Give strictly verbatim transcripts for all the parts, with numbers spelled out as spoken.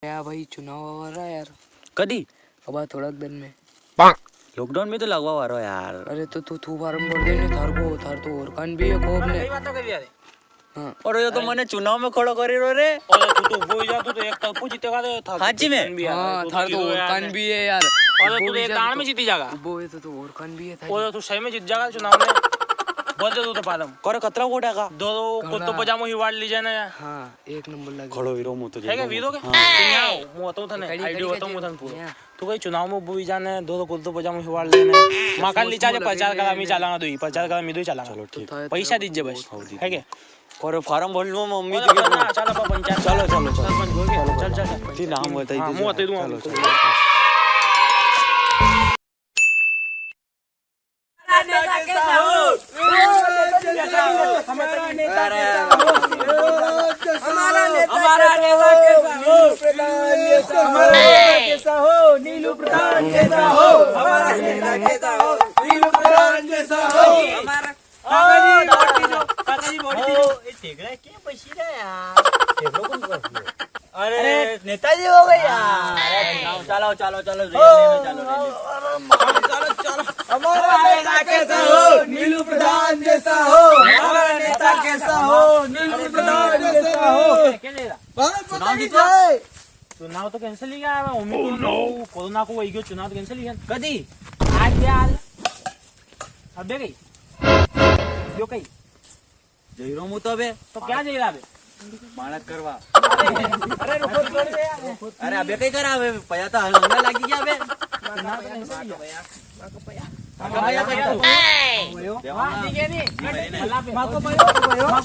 या भाई, चुनाव आ रहा है यार। कदी? अब थोड़ा दिन में। लॉकडाउन में तो लगवा वारो यार। अरे तो तू, तू फार्म भर दे ने, थार को, थार तो और कान भी है कोप ने। हाँ। और यो तो मने चुनाव में खड़ो करी रो रे। अरे तू तो उबो ही जा, तू तो एक तरफो जीतेगा रे, थार तो हाची में? हाँ, थार तो और कान भी है यार। अरे तू तो एक दाण में जीती जागा। उबो है तो, तो और कान भी है थार। अरे तू सही में जीत जागा चुनाव में। बोल दे तू तो पालम। करे कतरा वोट आगा? दो, दो कुर्तो पजामो हिवाड़ लीजे ना। हाँ, एक नंबर लगे। खड़ो वीरो मु तो है क्या वीरो के? हाँ। मु बताऊँ थाने, आइडिया बताऊँ मु थाने पूरो। तू कई चुनाव में उबो ही जाने, दो, दो कुर्तो पजामो हिवाड़ लेने। माका लीचा जे प्रचार करा, मी चालांगा दोई, प्रचार करा, मी दोई चालांगा। चलो, ठीक। पैसा दीजे बस। हाँ, दीजे। है के? और फार्म भर लूँ मम्मी जी के। चलो, चलो, चलो। सरपंच हो गया। चलो, चल, चल, चल। जी, नाम बताइए। हाँ, मुँह बता दूँ। चलो, चलो। हमारा नेता कैसा हो? हमारा नेता कैसा हो? हमारा नेता कैसा हो? हमारा नेता कैसा हो? नीलू प्रधान कैसा हो? हमारा नेता कैसा हो? नीलू प्रधान कैसा हो? हमारा काका जी, वोट दीजो। काका जी, वोट दीजो। ये ठेकड़ा क्या बची रहा यार? ठेकड़ा कौन कर दिया? अरे, अरे, नेताजी हो गए यार। अरे, चलो, चलो, चलो, चलो, चलो, चलो, चलो। हमारा नेता कैसा हो? नीलू प्रधान जैसा हो। हमारा नेता कैसा हो? नीलू प्रधान जैसा हो। चुनाव जीतो। चुनाव तो कैंसिल ही गया, उम्मीद कोरोना को वही गयो, चुनाव तो कैंसिल ही गया। कदी? आज यार। अबे कई? यो कई? जई रो मु तो बे। तो क्या जई रा बे? मानत करवा। अरे, अरे, रुको, छोड़ दे यार। अरे, अबे कई करा बे? पया तो हंगना लागी गया बे। माको पया, माको पया। माको पया, माको पया।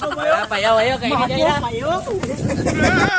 पया, पया, पया, कहीं नहीं जाएगा।